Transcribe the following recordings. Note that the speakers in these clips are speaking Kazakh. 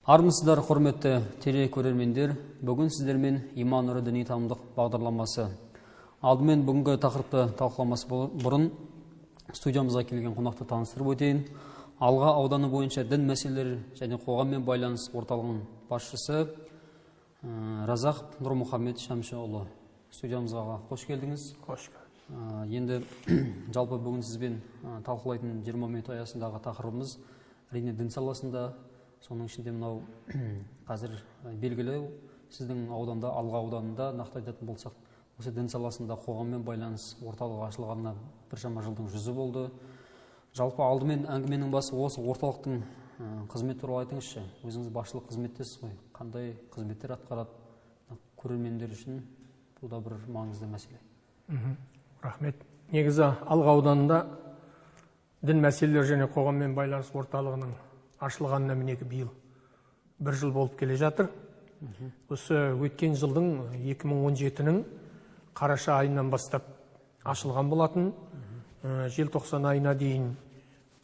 Армысыздар, құрметті телекөрермендер. Бүгін сіздермен Иман нұры діни танымдық бағдарламасы. Алдымен бүгінгі тақырыпты талқыламас бұрын студиямызға келген қонақты таныстырып өтейін. Алға ауданы бойынша дін мәселелері және қоғаммен байланыс орталығының басшысы Разақ Нұрмұхамед Шәмшіұлы. Студиямызға қош келдіңіз. Қош көрдік. Енді жалпы бүгін сізбен талқылайтын 20 минут аясындағы тақырыбымыз әрине дін саласында, соның ішінде мынау қазір белгілі сіздің ауданда, Алға ауданында, нақты айтатын болсақ, осы дін саласында қоғаммен байланыс орталығы ашылғанына біршама жылдың жүзі болды. Жалпы алдымен әңгіменің басы осы орталықтың қызметі туралы айтыңызшы. Өзіңіз басшылық қызметтесіз ғой. Қандай қызметтер атқарады? Көрермендер үшін бұл да бір маңызды мәселе. Рахмет. Негізі Алға ауданында дін мәселелері және қоғаммен байланыс орталығының ашылғанына мінеки биыл бір жыл болып келе жатыр. Осы өткен жылдың 2017-нің қараша айынан бастап ашылған болатын. Желтоқсан айына дейін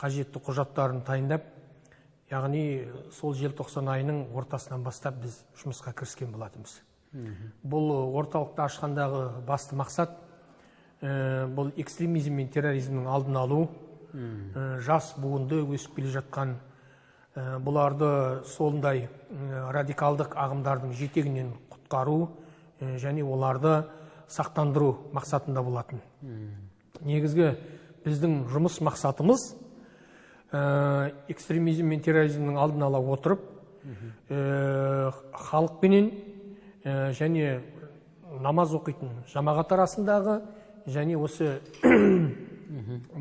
қажетті құжаттарын тайындап, яғни сол желтоқсан айының ортасынан бастап біз жұмысқа кіріскен болатынбыз. Бұл орталықты ашқандағы басты мақсат бұл экстремизм мен терроризмнің алдын алу, жас буынды өсіп келе жатқан бұларды сондай радикалдық ағымдардың жетегінен құтқару және оларды сақтандыру мақсатында болатын. Негізгі біздің жұмыс мақсатымыз экстремизм мен терроризмнің алдын ала отырып, халықпенен және намаз оқитын жамағат арасындағы және осы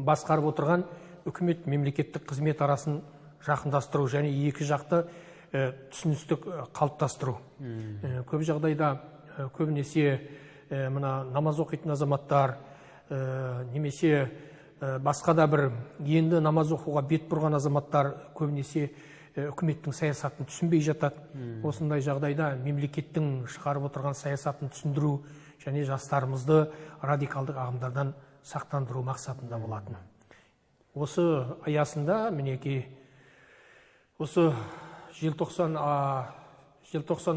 басқарып отырған үкімет мемлекеттік қызмет арасын жақындастыру және екі жақты түсіністік қалыптастыру. Көп жағдайда көбінесе мына намаз оқитын азаматтар немесе басқа да бір енді намаз оқуға бет бұрған азаматтар көбінесе үкіметтің саясатын түсінбей жатады. Осындай жағдайда мемлекеттің шығарып отырған саясатын түсіндіру және жастарымызды радикалдық ағымдардан сақтандыру мақсатында болатын. Осы аясында мінекей осы желтоқсан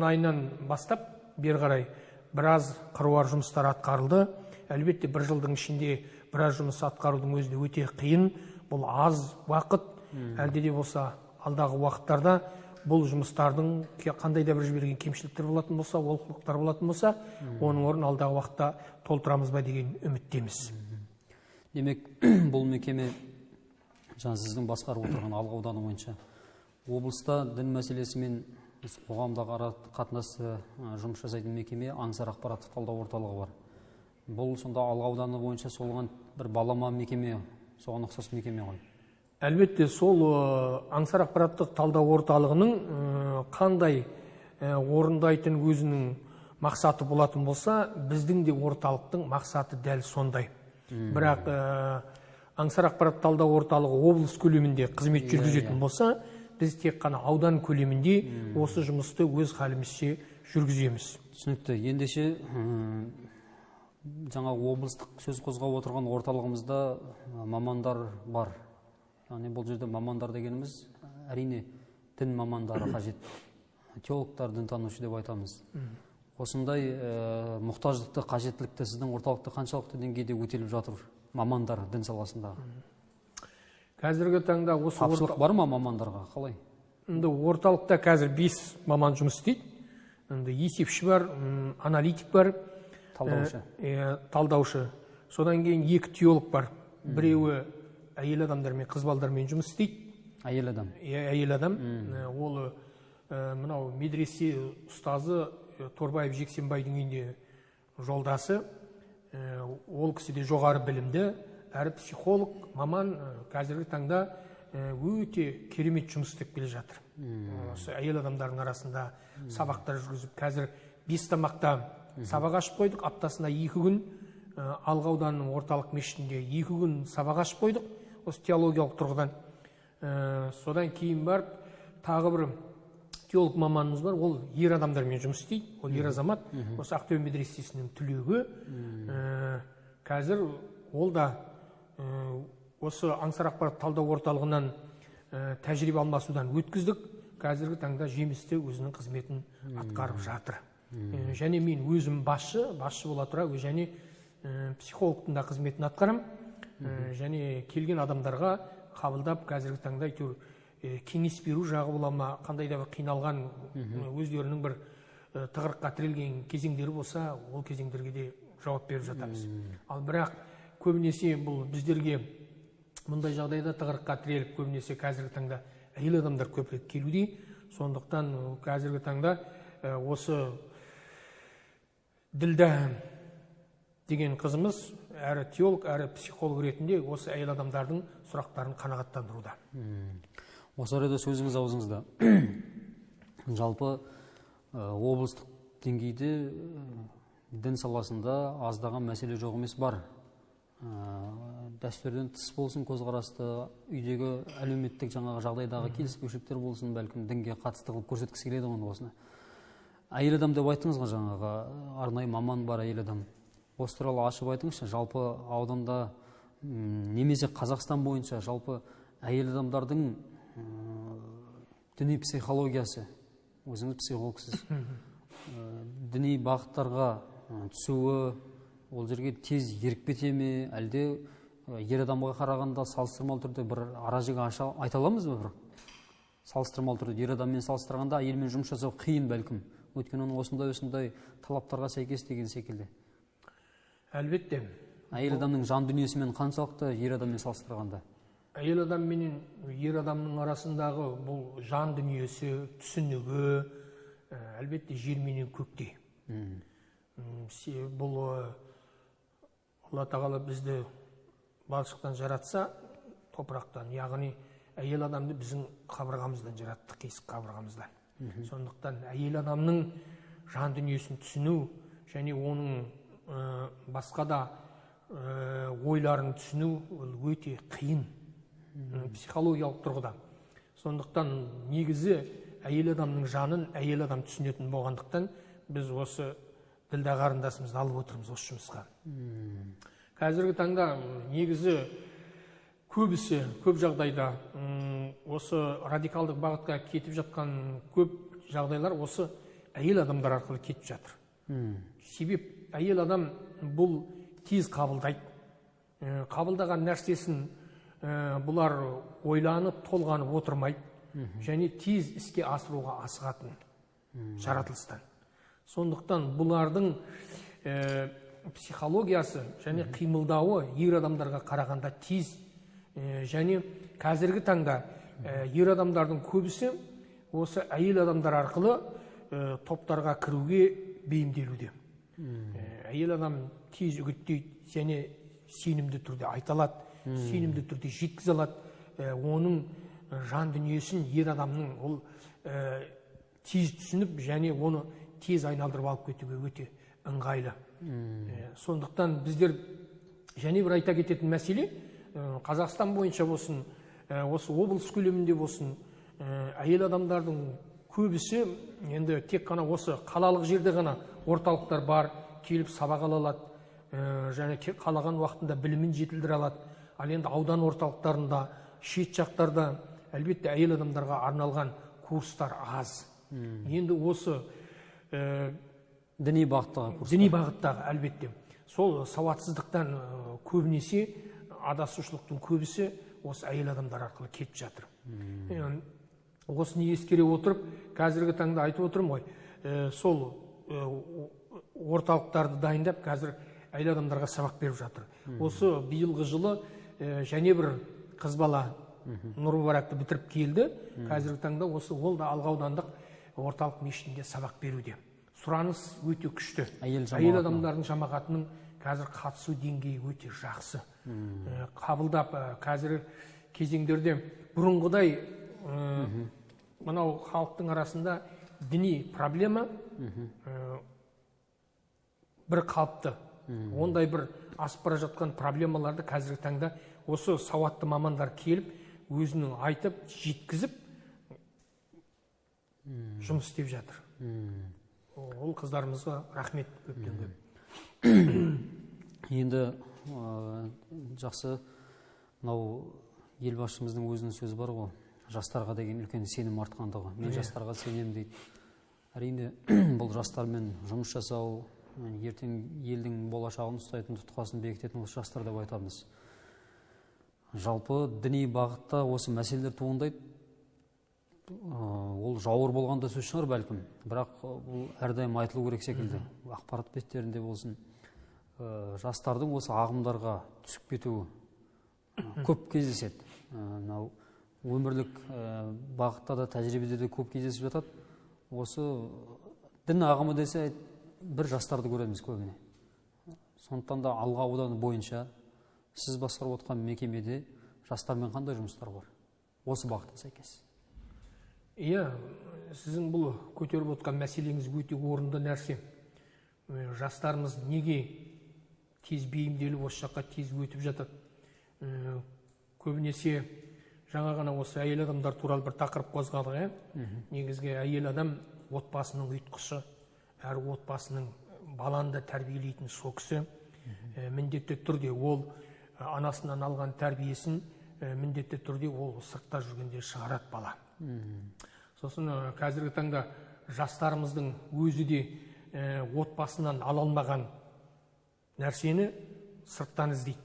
айынан бастап бері қарай біраз қыруар жұмыстар атқарылды. Әлбетте бір жылдың ішінде біраз жұмыс атқарудың өзі өте қиын. Бұл аз уақыт. Әлде де болса алдағы уақыттарда бұл жұмыстардың қандай да бір жіберген кемшіліктер болатын болса, олқылықтар болатын болса, оның орнын алдағы уақытта толтырамыз ба деген үміттеміз. Демек, бұл мекеме жаңа сіздің басқарып отырған Алға ауданы бойынша облыста дін мәселесімен қоғамдағы ара қатынасы жұмыс жасайтын мекеме Аңсар ақпараттық талдау орталығы бар. Бұл сонда Алға ауданы бойынша соған бір балама мекеме, соған ұқсас мекеме ғой. Әлбетте сол Аңсар ақпараттық талдау орталығының қандай орындайтын өзінің мақсаты болатын болса, біздің де орталықтың мақсаты дәл сондай. Бірақ Аңсар ақпарат талдау орталығы облыс көлемінде қызмет жүргізетін болса, біз тек қана аудан көлемінде осы жұмысты өз халімізше жүргіземіз. Түсінікті. Ендеше жаңа облыстық сөз қозғап отырған орталығымызда мамандар бар. Яғни бұл жерде мамандар дегеніміз әрине дін мамандары қажет. Теологтар, дінтанушы деп айтамыз. Осындай мұқтаждықты, қажеттілікті сіздің орталықта қаншалықты деңгейде өтеліп жатыр мамандар дін саласындағы? Қазіргі таңда осы тапшылық бар ма мамандарға? Қалай? Енді орталықта қазір 5 маман жұмыс істейді. Енді есепші бар, аналитик бар, талдаушы. Талдаушы. Содан кейін 2 теолог бар. Біреуі әйел адамдармен, қыз балдармен жұмыс істейді. Әйел адам. Әйел адам. Ол мынау медресе ұстазы Торбаев Жексенбайдың үйінде жолдасы. Ол кісі де жоғары білімді, әрі психолог, маман, қазіргі таңда өте керемет жұмыс істеп келе жатыр. Осы әйел адамдардың арасында сабақтар жүргізіп, қазір 5 тамақта сабақ ашып қойдық, аптасына 2 күн Алға ауданының орталық мешітінде 2 күн сабақ ашып қойдық, осы теологиялық тұрғыдан. Содан кейін барып тағы бір теолог маманымыз бар, ол ер адамдармен жұмыс істейді, ол ер азамат, осы Ақтөбе медресесінің түлегі. Қазір ол да осы Аңсар ақпарат талдау орталығынан тәжірибе алмасудан өткіздік. Қазіргі таңда жемісті өзінің қызметін атқарып жатыр. Және мен өзім басшы бола тұра және психологтың да қызметін атқарамын. Және келген адамдарға қабылдап қазіргі таңда әйтеуір кеңес беру жағы бола ма, қандай да бір қиналған өздерінің бір тығырыққа тірелген кезеңдері болса, ол кезеңдерге де жауап беріп жатамыз. Ал бірақ көбінесе бұл біздерге мұндай жағдайда тығырыққа тіреліп, көбінесе қазіргі таңда әйел адамдар көбірек келуде. Сондықтан қазіргі таңда осы Ділдә деген қызымыз әрі теолог, әрі психолог ретінде осы әйел адамдардың сұрақтарын қанағаттандыруда. Осы арада сөзіңіз аузыңызда. Жалпы облыстық деңгейде дін саласында аздаған мәселе жоқ емес бар. Дәстүрден тыс болсын көзқарасты, үйдегі әлеуметтік жаңағы жағдайдағы келіспеушіліктер болсын, бәлкім дінге қатысты қылып көрсеткісі келеді ғой осыны. Әйел адам деп айттыңыз ғой, жаңағы арнайы маман бар әйел адам. Осы туралы ашып айтыңызшы, жалпы ауданда немесе Қазақстан бойынша жалпы әйел адамдардың діни психологиясы, өзіңіз психологсыз, діни бағыттарға түсуі, ол жерге тез еріп кете ме, әлде ер адамға қарағанда салыстырмалы түрде бір ара жік айта аламыз ба? Бір салыстырмалы түрде ер адаммен салыстырғанда әйелмен жұмыс жасау қиын бәлкім, өйткені оның осындай талаптарға сәйкес деген секілді. Әлбетте. Әйел адамның жан дүниесімен қаншалықты ер адаммен салыстырғанда? Әйел адам менен ер адамның арасындағы бұл жан дүниесі, түсінігі, әлбетте жер менен көктей. Бұл Алла Тағала бізді балшықтан жаратса, топырақтан, яғни әйел адамды біздің қабырғамыздан жаратты, қисық қабырғамыздан. Сондықтан әйел адамның жан дүниесін түсіну және оның басқа да ойларын түсіну ол өте қиын психологиялық тұрғыда. Сондықтан негізі әйел адамның жанын әйел адам түсінетін болғандықтан біз осы Ділдә қарындасымызды алып отырмыз осы жұмысқа. Қазіргі таңда негізі көбісі, көп жағдайда осы радикалдық бағытқа кетіп жатқан көп жағдайлар осы әйел адамдар арқылы кетіп жатыр. Себеп әйел адам бұл тез қабылдайды. Қабылдаған нәрсесін бұлар ойланып, толғанып отырмайды және тез іске асыруға асығатын жаратылыстан. Сондықтан бұлардың психологиясы және қимылдауы ер адамдарға қарағанда тез, және қазіргі таңда ер адамдардың көбісі осы әйел адамдар арқылы топтарға кіруге бейімделуде. Әйел адам тез үгіттейді және сенімді түрде айта алады, сенімді түрде жеткізе алады. Оның жан дүниесін ер адамның ол тез түсініп және оны тез айналдырып алып кетуге өте ыңғайлы. Сондықтан біздер және бір айта кететін мәселе, Қазақстан бойынша болсын, осы облыс көлемінде болсын, әйел адамдардың көбісі енді тек қана осы қалалық жерде ғана орталықтар бар, келіп сабақ ала алады, және қалаған уақытында білімін жетілдіре алады. Ал енді аудан орталықтарында, шет жақтарда әлбетте әйел адамдарға арналған курстар аз. Енді осы діни бағыттағы курстар. Діни бағыттағы әлбетте. Сол сауатсыздықтан көбінесе адасушылықтың көбісі осы әйел адамдар арқылы кетіп жатыр. Осыны ескере отырып, қазіргі таңда айтып отырмын ғой, сол орталықтарды дайындап, қазір әйел адамдарға сабақ беріп жатыр. Осы биылғы жылы және бір қыз бала Нұр Мүбаракты бітіріп келді. Қазіргі таңда осы ол да Алға аудандық орталық мешітінде сабақ беруде. Сұраныс өте күшті. Әйел адамдардың жамағатының қазір қатысу деңгейі өте жақсы. Қабылдап қазір кезеңдерде бұрынғыдай мынау халықтың арасында діни проблема бір қалыпты. Ондай бір асып бара жатқан проблемаларды қазіргі таңда осы сауатты мамандар келіп, өзінің айтып, жеткізіп жұмыс істеп жатыр. Ол қыздарымызға рахмет көптен көп. Енді жақсы, мынау елбасшымыздың өзінің сөзі бар ғой. Жастарға деген үлкен сенім артқандығы. Мен жастарға сенемін дейді. Әрине, бұл жастармен жұмыс жасау, ертең елдің болашағын ұстайтын, тұтқасын бекітетін осы жастар деп айтамыз. Жалпы діни бағытта осы мәселелер туындайды. Ол жауыр болғанда сөз шығар бәлкім, бірақ бұл әрдайым айтылу керек секілді. Ақпарат беттерінде болсын, жастардың осы ағымдарға түсіп кетуі көп кездеседі. Мынау өмірлік бағытта да, тәжірибеде де көп кездесіп жатады. Осы дін ағымы десе, бір жастарды көреміз көбіне. Сондықтан да Алға ауданы бойынша сіз басқарып отқан мекемеде жастармен қандай жұмыстар бар? Осы бағытқа сәйкес. Иә, сіздің бұл көтеріп отқан мәселеңіз өте орынды нәрсе. Жастарымыз неге тез бейімделіп осы жаққа тез өтіп жатады? Көбінесе жаңа ғана осы әйел адамдар туралы бір тақырып қозғадық, ә? Негізгі әйел адам отбасының ұйытқысы, әр отбасының баланы да тәрбиелейтін сол кісі. Міндетті түрде ол анасынан алған тәрбиесін міндетті түрде ол сыртта жүргенде шығарады бала. Сосын қазіргі таңда жастарымыздың өзі де отбасынан ала алмаған нәрсені сырттан іздейді.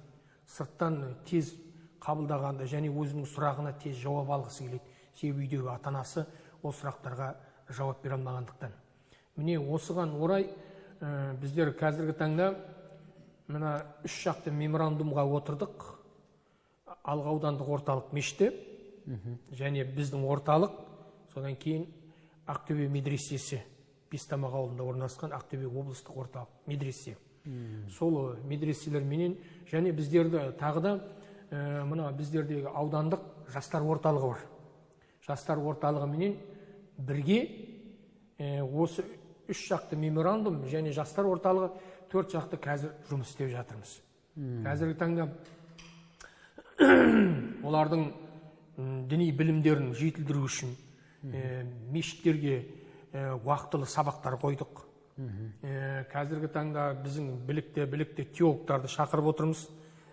Сырттан тез қабылдағанда және өзінің сұрағына тез жауап алғысы келеді. Себебі үйдегі ата-анасы ол сұрақтарға жауап бере алмағандықтан. Міне, осыған орай біздер қазіргі таңда мына үш жақты меморандумға отырдық. Алға аудандық орталық мешіті және біздің орталық, содан кейін Ақтөбе медресесі, Бестамақ ауылында орналасқан Ақтөбе облыстық орталық медресе. Сол медреселерменен және біздерді тағы да мына біздердегі аудандық жастар орталығы бар. Жастар орталығыменен бірге осы үш жақты меморандум және жастар орталығы төрт жақты қазір жұмыс істеп жатырмыз. Қазіргі таңда олардың діни білімдерін жетілдіру үшін мешіттерге уақытылы сабақтар қойдық. Қазіргі таңда біздің білікті теологтарды шақырып отырмыз.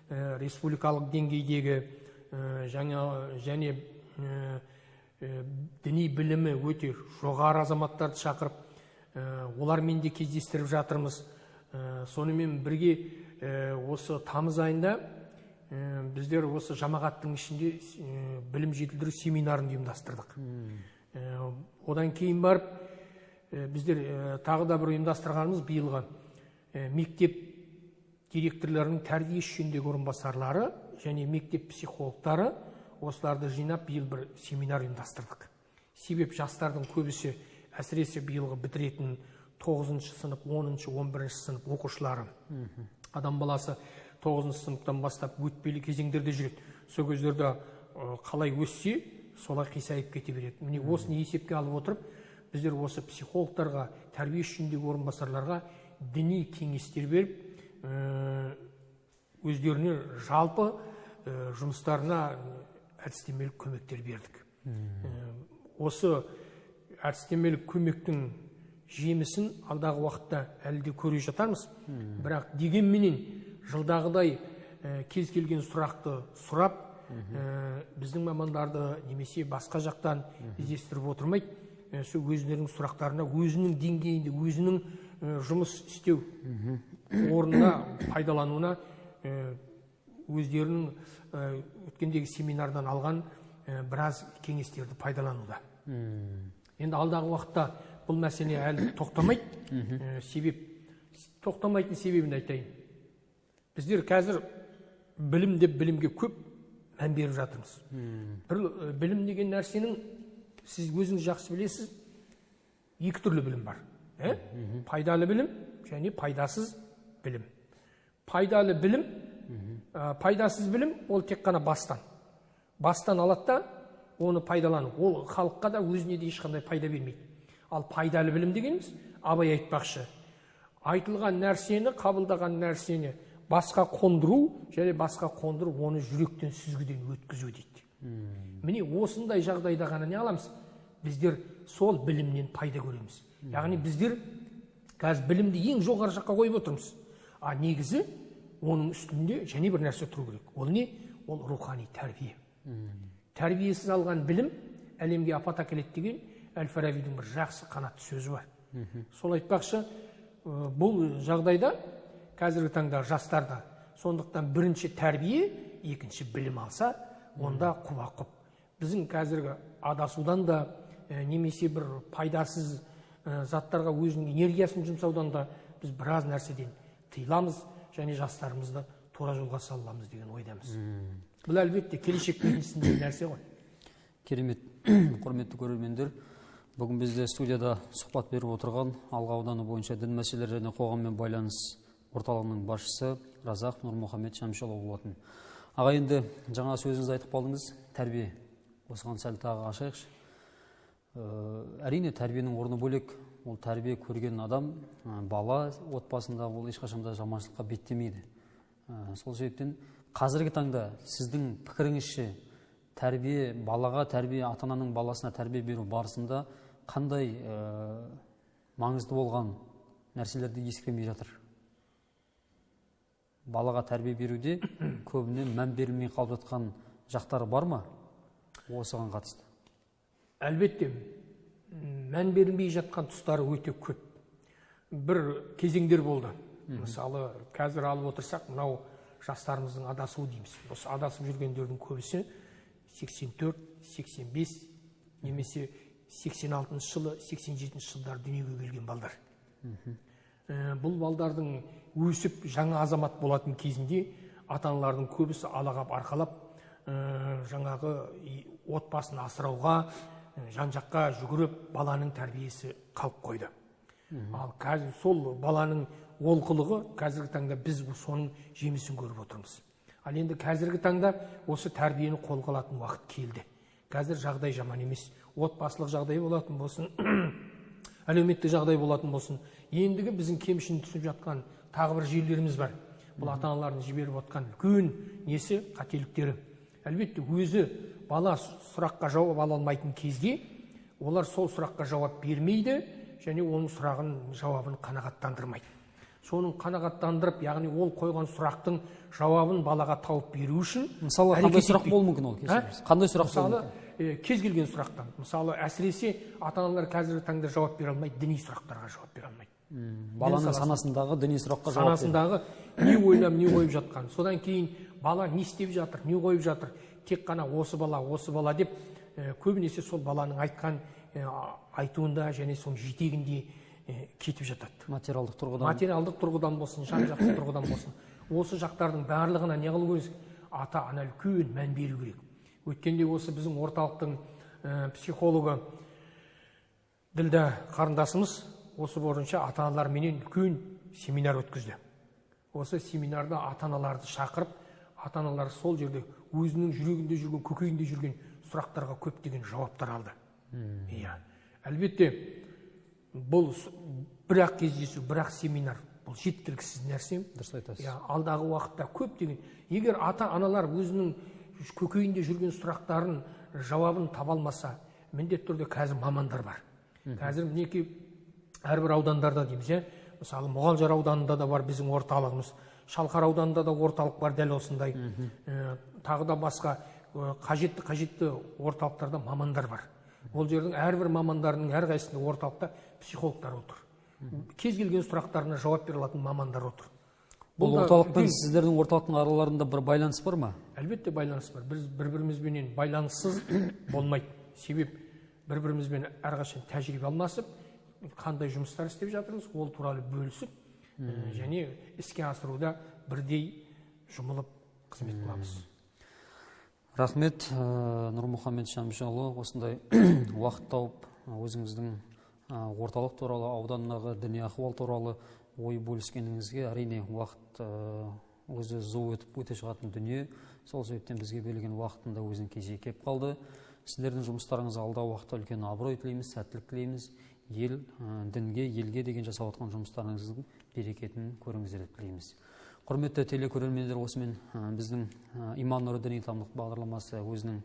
Республикалық деңгейдегі және діни білімі өте жоғары азаматтарды шақырып, олармен де кездестіріп жатырмыз. Сонымен бірге осы тамыз айында біздер осы жамағаттың ішінде білім жетілдіру семинарын ұйымдастырдық. Одан кейін барып біздер тағы да бір ұйымдастырғанымыз биылғы мектеп директорларының тәрбие жөніндегі орынбасарлары және мектеп психологтары, осыларды жинап биыл бір семинар ұйымдастырдық. Себеп жастардың көбісі, әсіресе биылғы бітіретін 9 сынып, 10, 11 сынып оқушылары. Адам баласы 9 сыныптан бастап өтпелі кезеңдерде жүреді. Сол кездерде қалай өссе, солай қисайып кете береді. Міне, осыны есепке алып отырып, біздер осы психологтарға, тәрбие жөніндегі орынбасарларға діни кеңестер беріп, өздеріне жалпы жұмыстарына әдістемелік көмектер бердік. Осы әдістемелік көмектің жемісін алдағы уақытта әлі де көре жатармыз. Бірақ дегенменен жылдағыдай кез келген сұрақты сұрап, біздің мамандарды немесе басқа жақтан іздестіріп отырмайды. Сол өздерінің сұрақтарына өзінің деңгейінде, өзінің жұмыс істеу орнына пайдалануына өздерінің өткендегі семинардан алған біраз кеңестерді пайдалануда. Енді алдағы уақытта бұл мәселе әлі тоқтамайды. Себеп, тоқтамайтын себебін айтайын. Біздер қазір білім деп білімге көп мән беріп жатырмыз. Бір білім деген нәрсенің, сіз өзіңіз жақсы білесіз, екі түрлі білім бар. Ә? Пайдалы білім және пайдасыз білім. Пайдалы білім, пайдасыз білім ол тек қана бастан. Бастан алады да, оны пайдалану. Ол халыққа да, өзіне де ешқандай пайда бермейді. Ал пайдалы білім дегеніміз, Абай айтпақшы, айтылған нәрсені, қабылдаған нәрсені басқа қондыру және басқа қондыру оны жүректен сүзгіден өткізу дейді. Міне, осындай жағдайда ғана не аламыз? Біздер сол білімнен пайда көреміз. Яғни біздер қазір білімді ең жоғары жаққа қойып отырмыз. А негізі оның үстінде және бір нәрсе тұру керек. Ол не? Ол рухани тәрбие. Тәрбиесіз алған білім әлемге апат әкеледі деген Әл-Фарабидің бір жақсы қанатты сөзі бар. Сол айтпақшы, бұл жағдайда қазіргі таңда жастарда, сондықтан бірінші тәрбие, екінші білім алса, онда құба-құп. Біздің қазіргі адасудан да, немесе бір пайдасыз заттарға өзінің энергиясын жұмсаудан да біз біраз нәрседен тыйыламыз және жастарымызды тура жолға саламыз деген ойдамыз. Бұл әлбетте келешек еншісіндегі нәрсе ғой. Керемет, құрметті көрермендер, бүгін бізде студияда сұхбат беріп отырған Алға ауданы бойынша дін мәселелері және қоғаммен байланыс орталығының басшысы Разақ Нұрмұхамед Шәмшіұлы болатын. Аға, енді жаңа сөзіңізді айтып қалдыңыз, тәрбие. Осыған сәл тағы ашайықшы. Әрине, тәрбиенің орны бөлек. Ол тәрбие көрген адам, бала отбасында ол ешқашан да жаманшылыққа беттемейді. Сол себептен қазіргі таңда сіздің пікіріңізше тәрбие, балаға тәрбие, ата-ананың баласына тәрбие беру барысында қандай маңызды болған нәрселерді ескермей жатыр? Балаға тәрбие беруде көбіне мән берілмей қалып жатқан жақтары бар ма осыған қатысты? Әлбетте, мән берілмей жатқан тұстары өте көп. Бір кезеңдер болды. Мысалы, қазір алып отырсақ, мынау жастарымыздың адасуы дейміз. Осы адасып жүргендердің көбісі 84, 85 немесе 86 жылы, 87 жылдары дүниеге келген балдар. Бұл балдардың өсіп жаңа азамат болатын кезінде ата-аналардың көбісі алағап арқалап, жаңағы отбасын асырауға, жан-жаққа жүгіріп, баланың тәрбиесі қалып қойды. Ал қазір сол баланың олқылығы қазіргі таңда біз соның жемісін көріп отырмыз. Ал енді қазіргі таңда осы тәрбиені қолға алатын уақыт келді. Қазір жағдай жаман емес. Отбасылық жағдай болатын болсын, әлеуметтік жағдай болатын болсын. Ендігі біздің кемшін түсіп жатқан тағы бір жерлеріміз бар. Бұл ата-аналардың жіберіп отқан үлкен несі, қателіктері. Әлбетте, өзі бала сұраққа жауап ала алмайтын кезде, олар сол сұраққа жауап бермейді және оның сұрағын жауабын қанағаттандырмайды. Соның қанағаттандырып, яғни ол қойған сұрақтың жауабын балаға тауып беру үшін, мысалы, қандай әрекет сұрақ етпейді. Болуы мүмкін ол? Кешіріңіз. Қандай сұрақ болуы Мысалы, мүмкін? Кез келген сұрақтан. Мысалы, әсіресе ата-аналар қазіргі таңда жауап бере алмайды, діни сұрақтарға жауап бере алмайды. Баланың саласында. Санасындағы діни сұраққа жауап беру. Санасындағы не ойлап, не қойып жатқан. Содан кейін бала не істеп жатыр, не қойып жатыр, тек қана осы бала, осы бала деп, көбінесе сол баланың айтқан айтуында және соның жетегінде кетіп жатады. Материалдық тұрғыдан. Материалдық тұрғыдан болсын, жан жақты тұрғыдан болсын. Осы жақтардың барлығына не қылу керек? Ата-ана үлкен мән беру керек. Өткенде осы біздің орталықтың психологы Ділда қарындасымыз осы бойынша ата-аналарменен үлкен семинар өткізді. Осы семинарда ата-аналарды шақырып, ата-аналар сол жерде өзінің жүрегінде жүрген, көкейінде жүрген сұрақтарға көптеген жауаптар алды. Иә. Әлбетте, бұл бір-ақ кездесу, бір-ақ семинар, бұл жеткіліксіз нәрсе. Дұрыс айтасыз. Иә, алдағы уақытта көптеген, егер ата-аналар өзінің көкейінде жүрген сұрақтарын жауабын таба алмаса, міндетті түрде қазір мамандар бар. Қазір мінекей әрбір аудандарда дейміз, иә? Мысалы, Мұғалжар ауданында да бар біздің орталығымыз, Шалқар ауданында да орталық бар дәл осындай. Тағы да басқа қажетті орталықтарда мамандар бар. Ол жердің әрбір мамандарының әрқайсысында орталықта психологтар отыр. Кез келген сұрақтарына жауап бере алатын мамандар отыр. Бұл Бұл да орталықпен үлкен сіздердің орталықтың араларында бір байланыс бар ма? Әлбетте, байланыс бар. Біз бір-бірімізбенен байланыссыз болмайды. Себеп бір-бірімізбен әрқашан тәжірибе алмасып, қандай жұмыстар істеп жатырмыз, ол туралы бөлісіп, және іске асыруда бірдей жұмылып қызмет қыламыз. Рахмет, Нұрмұхамед Шәмшіұлы, осындай уақыт тауып, өзіңіздің орталық туралы, аудандағы діни ахуал туралы ой бөліскеніңізге. Әрине, уақыт өзі зу өтіп өте шығатын дүние. Сол себептен бізге берілген уақыттың да өзінің кезегі келіп қалды. Сіздердің жұмыстарыңызға алдағы уақытта үлкен абырой тілейміз, сәттілік тілейміз. Ел, дінге, елге деген жасап жатқан жұмыстарыңыздың берекетін көріңіздер деп тілейміз. Құрметті телекөрермендер, осымен біздің Иман нұры діни танымдық бағдарламасы өзінің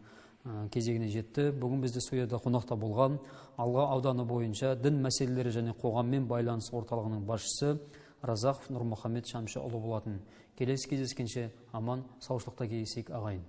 кезегіне жетті. Бүгін бізде студияда қонақта болған Алға ауданы бойынша дін мәселелері және қоғаммен байланыс орталығының басшысы Разақов Нұрмұхамед Шәмшіұлы болатын. Келесі кездескенше аман саушылықта кездесейік, ағайын.